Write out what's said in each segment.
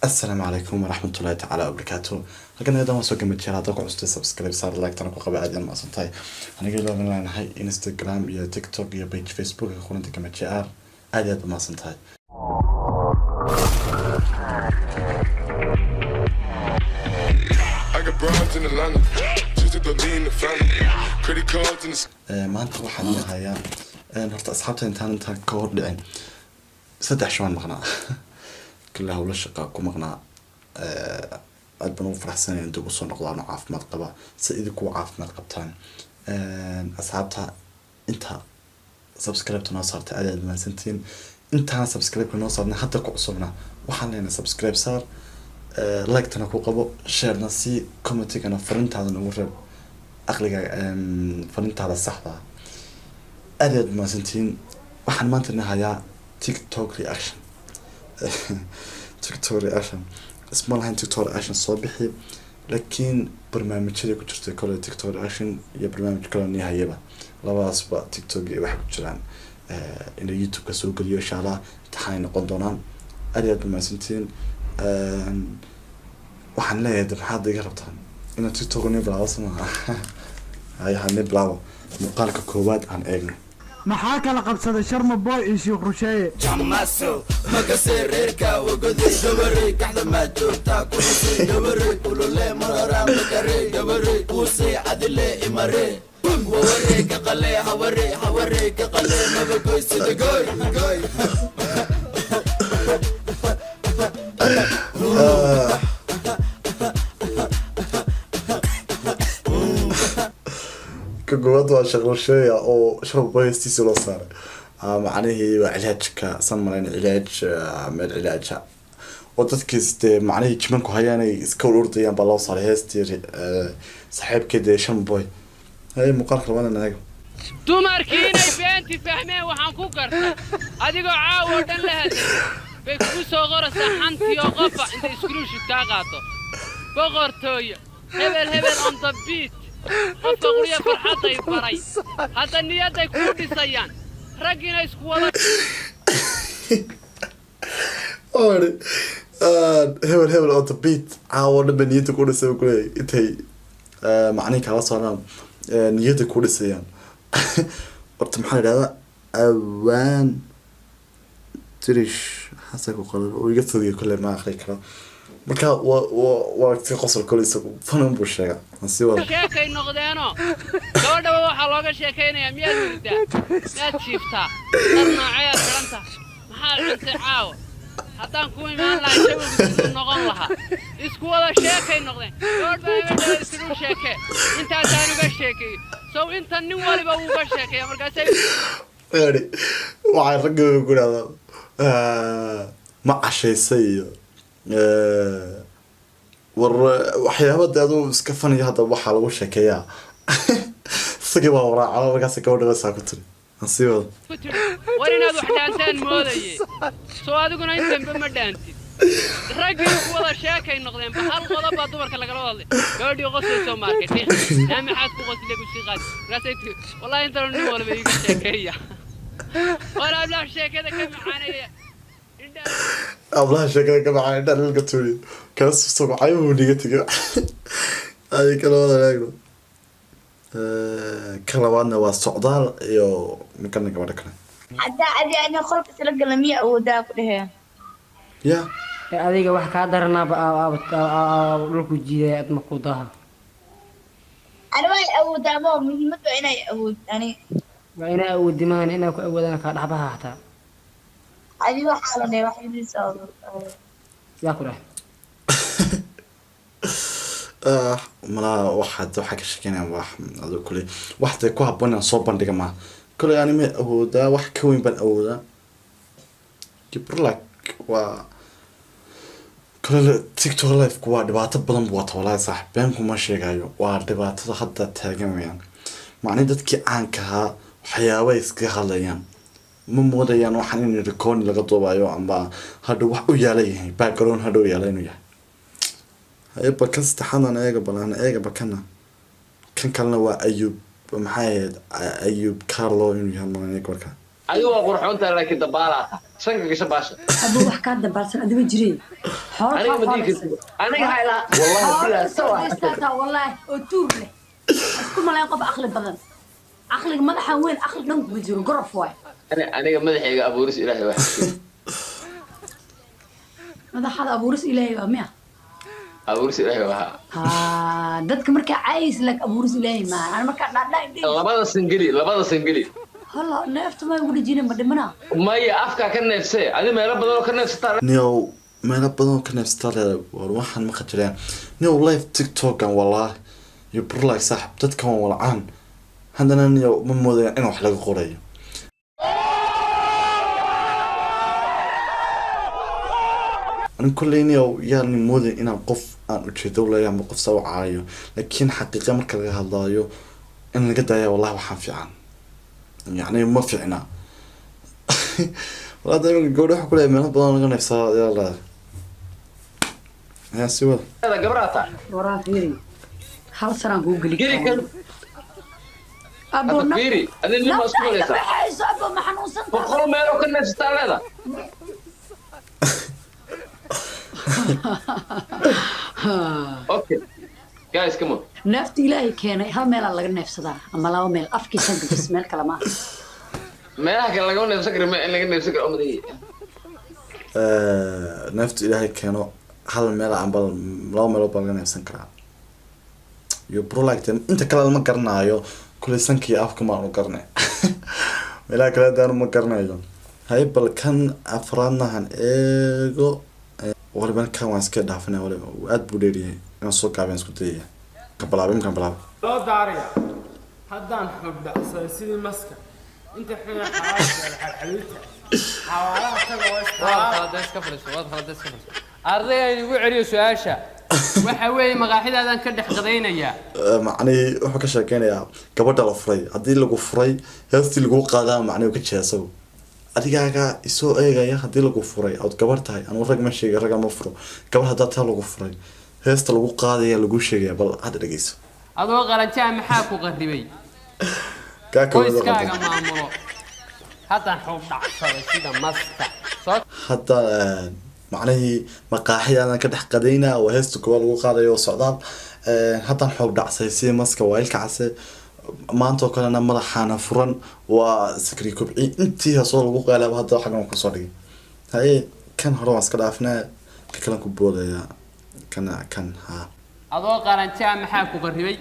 Asalaamu calaykum waraxmatullaahi tacaala wabarakaatu. Halkan ayadan waan soo gama jira. Hadda ku custay, subscribe saar, like-tana ku qaba. Aad mahadsan tahay. Aniga ilaaban leenahay Instagram iyo TikTok iyo page Facebook ka kulanta Gama JR. Aad iyo aad mahadsan tahay. I got broads in Atlanta, just to lean the family, credit cards in the Maanta waxaan hayaa horta asxaabta intaan ka hor dhicin 3 shabaan maqnaa, kale hawlo shaqa ku maqnaa. Aad baan ugu faraxsanaya in dib usoo noqdaan oo caafimaad qaba, si idinku caafimaad qabtaan. Asxaabta inta subscribe noo saartay, aad aad mahadsantihiin. Intaan subscribe noo saarnay, hadda ku cusubna, waxaan leenahay subscribe saar, like-tana ku qabo, sharena si, commentigana farintaada nagu reeb, aqliga farintaada saxda ah. Aad aad mahadsantihiin. Waxaan maanta ina hayaa TikTok reaction. TikTok reaction isma lahayn TikTok reaction soo bixi, laakiin barnaamijyada ku jirtay kole TikTok reaction iyo barnaamij kale ni hayaba, labadaasba TikTok iyo waxay ku jiraan inay YouTube-ka soo geliyo, insha Allah imtixaanay noqon doonaan. Aad iyo aad ba mahadsantihiin. Waxaan leeyahay de, maxaad iga rabtaan? Inaad TikTok ni bilaabo samaha? Hayaha ni bilaabo. Muuqaalka koowaad aan eegno. Maxaa kala qabsaday Sharma Boy iyo Shiikh Rusheeye? Jamaso makase reerka wagode gabare kaxda maa joogtaa kuluse gabare kulule marora makare gabare kuuse adile imare waware kaqale haware haware kaqale mabagoy sida goy goy. Ka koowaad waa shaqrasheeya oo Sharma Boy hestiisa loo saaray. Macnihii waa cilaajka san malayn, cilaaj meel cilaaja oo dadkiis dee macnihii jimanku hayaanay iska ordayaan baa loo saaray heestii saaxiibkeed ee Sharma Boy. Hay, muuqaalka labaad eego. Dumarkii inay beentii fahmeen waxaan ku gartay adigoo caawa oo dhan la hadlay bay kugu soo qoraysaa xantii oo qofa intay screenshot kaa qaato: "Boqortooyo hebel hebel on the beat, qofka qurya farxadday baray." Hadda niyadday kuu dhisayaan raggiina isku wada Ori hebel hebel on the beat, caawo dhan ba niyadda ku dhisay buu kuleeyahay. Intay macnihi kala socdaan niyadda ku dhisayaan. Horta maxaa la idhahdaa? Awaan tirish xasa ku qoran oo iga fogiyo kole, ma aqri karo. Marka waa si qosol kole, isagu fanan buu sheegaa. Aan sii wada. Sheekay noqdeenoo gabadhaba waxaa looga sheekaynayaa: miyaad hurdaa, miyaad jiiftaa, dhar nooceeyaad xidhan tahay, maxaad cuntay caawa, haddaan ku imaan lahaa jawigu siduu noqon lahaa. Isku wada sheekay noqdeen. Gabadh baa gabadha isugu sheekee, intaasaan uga sheekeeyey sow inta nin waliba uuga sheekeeya markaasay Yani waxay ragga ku idhahdaa ma cashaysay iyo war waxyaaba de aduu iska faniyo. Hadda waxaa lagu sheekeeyaa isagii baa waraacala, markaas gabadha basaa ku tiri. Aan sii wado. Ku tidhi: "War inaad wax dhaantaan moodaye, soo adiguna intanba ma dhaantid." Raggii isku wada sheekay noqdeen ba. Hal qodob baa dumarka lagala hadlay. Gabadhii qoslaysoo maarkay naa, maxaad ku qosle ku sii qaadi? Markaasay tiri: "Wallahi intanu nin walba iiga sheekeeya." War ablaha sheekada ka macaanaya indhaha. Ablaha sheekada ka macaan, indhaha lalka tuuriyo kala sugcay buu niga tegay. Ay kala wada eegno. Ka labaadna waa Socdaal iyo mikana gabadha kale. Haddaa adi ani qolka isla gala, miya awoodaa ku dhehee? Ya. Ee adiga wax kaa daranaaba dhulku jiiday adma ku daha. Ani waa awoodaa, ma muhiimad waa inay awood ani. Waa inaa awoodi mahan, inaa ku awoodana kaa dhexbaha xataa. Adi waxaa la dhehe wax idiis. Yaa ku dheh? Malaa waxaa ka sheekeynaya wax adoo kule, wax dee ku habboon inaan soo bandhiga maaha. Kole ani ma awoodaa, wax ka weyn baan awoodaa. Gibralak waa kole TikTok live-ku waa dhibaato badan buu wata. Walahi saaxib, been kuma sheegayo, waa dhibaatada hadda taagan weyaan. Macnihi dadkii caanka ahaa waxyaabay iskaga hadlayaan, ma moodayaan waxaan in recording laga duubayo amba hadhow wax u yaala yahay, background hadhow yaala inuu yahay. Haye, bal kan saddexaadan eega, bal aan eega bakana. Kan kalena waa Ayub, maxay ahayd, Ayub Carlo inuu yahay malanaya marka. Adigu waa qurxoontahay, laakiin dabaalaa tahay. Sanka gasha baasha. Abuu, wax kaa dabaalsan adiga jireen. Xoolo. Aniga ma dhihi kartid aniga ha ilaa, wallahi bilaa sawa. Xoolo wallaahi oo tuur leh. Isku malayn qof aqli badan. Aqliga madaxan weyn, aqli dhan kuma jiro, gorof waay. Aniga madaxayga abuuris Ilaahay wax. Madaxaada abuuris Ilaahay waa miya? Abuuris Ilaahay waa. Haa, dadka markaa caayis lag abuuris Ilaahay maaha. Ana markaa dhaadhaa. Labada sangeli, labada sangeli. Hala neefta ma ugu dhejina, ma dhimana. Maya, afkaa ka neefsee adi, meelo badan oo ka neefsataa. Niyow, meelo badan oo ka neefsataa leedahay. War waxaan ma khajireen niyow live TikTokan, wallaahi iyo burlag saaxib, dadkan waa walcaan. Haddana niyow ma moodayaan in wax laga qorayo. Anin kolley niyow yaan mooday inaan qof aan ujeedo u leeyahay ama qof saa u caayo, laakiin xaqiiqa marka laga hadlaayo in laga daaya wallahi waxaan fiican, yacni ma fiicna. Walaa hadda iminka gabadha waxa kuleeyahay meelo badan laga neefsadaa ayaa leedahay, ayaa si wada. Gabraa tahay. Waraa fiiri, hal sanaan kuu geli. Geli kan. Abuu. Hadda fiiri, adi nin baa isku Nafta iga malaysaa. baxayso, abuu, ma xanuunsan? 100 meelo ka neefsataa leedahay. Okay guys, come on. Neefta Ilaahay keenay hal meelaa laga neefsadaa ama laba meel, afkii sanka bas, meel kale maaha. Meelaha kale lagama neefsan karo, in laga neefsan karo umadii. Neefta Ilaahay keeno hal meel amba laba meelood baa laga neefsan karaa iyo brolite, inta kale lama garanaayo. Kuley sanka iyo afka maan u garanay, meelaha kale hadaanu ma garanayo. Hay, bal kan afraadna han eego. Waliba kan waan iska dhaafanaya, waliba aad buu dheeryahay, inaan soo gaabiyaan isku dayaya. Ka bilaabay imkaan bilaabay. Loo daaraya haddaan xubdhacsaday sidii maska inta xuna xawaasha xalxaluuta xawaalaha taga oo Waad isxalaal. khalada, iska fadhiiso, waad khalada, iska fadhiiso. Arday, aan igu celiyo su-aasha. Waxa weeye maqaaxidaadaan ka dhex qadaynayaa. Macnihii wuxuu ka sheekeynayaa gabadha la furay. Haddii lagu furay, heestii lagu qaadaa, macnihi ka jeeda isagu adigaaga isoo eegaya. Haddii lagu furay ood gabar tahay, anugu rag ma sheegay, ragga ma furo, gabar haddaa taa lagu furay, heesta lagu qaadaya lagu sheegaya. Bal hadda dhegeyso. Adoo qalanjaa maxaa ku qarribay? Kaa koowaad oo Qoyskaaga qaldan. maamulo haddaan xub dhacsaday sida maska soo. Hadda macnihii maqaaxidaadan ka dhex qadaynaa waa heesta koowaad lagu qaadayo oo socdaal. Haddaan xoob dhacsay sida maska waa ilka case, maanta oo kalena madaxaana furan waa Sakri Kobci. Intii heesoo lagu qeelaaba hadda xaggan kusoo dhigay. Haye, kan hore waan iska dhaafnaa, ka kalan ku boodaya, kana kan ha. Adoo qalanjaa maxaa ku qarribay?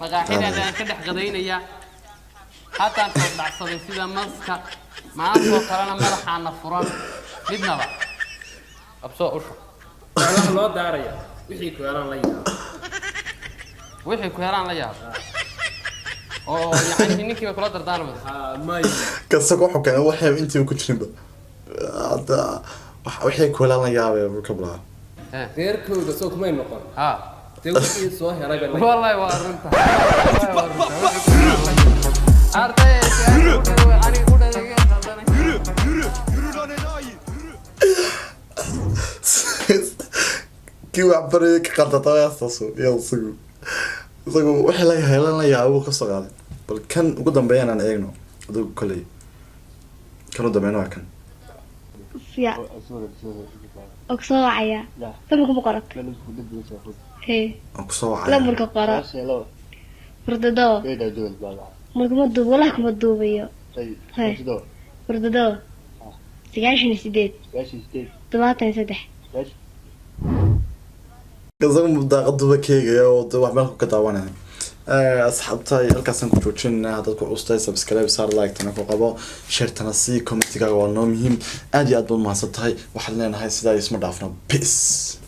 Maqaaxidaadaan ka dhex qadaynayaa haddaan xub dhacsaday sida maska, maantoo kalena madaxaana furan midnaba qabsoo usha. Waxa loo daaraya wixii ku helaan la yaabo. Wixii ku helaan la yaabo oo yacni ninkiiba kula dardaarmaysa. Maya. Kasaga wuxuu keenay waxay intiiba ku jirinba hadda waxay kuhelaan la yaabaya buu ka bilaabay. Reerkooda soo kumay noqon. Ha. Dee wixii soo helay baa la Wallahi waa runta. Wallahi waa runta. Wixii ku helaan la yaabo. Arday, aniga ku dhalay khaldanay. Kii wax barayay ka qaldata heestaasu iyo isagu wixii laga helan la yaabo buu kasoo qaaday. Bal kan ugu dambeeyaan aan eegno. Adigu koley kan u dambeeyana waa kan. Ya. Oo kusoo wacaya. Lambarka ma qorat? Hee. Aan kusoo wacaya. Lambarka qoro. 7. Markuma duub, wallahi kuma duubayo. Hee. 7. 98. 73. Isagu daaqaduba ka eegaya oo de wax meel ka daawanaya. Asxaabta, halkaasaan ku joojinayna. Haddaad ku custay, subscribe saar, like tana ku qabo, share tana sii, comment igaaga waa noo muhiim. Aad iyo aad baad mahadsan tahay. Waxaan leenahay sidaa isma dhaafno. Peace.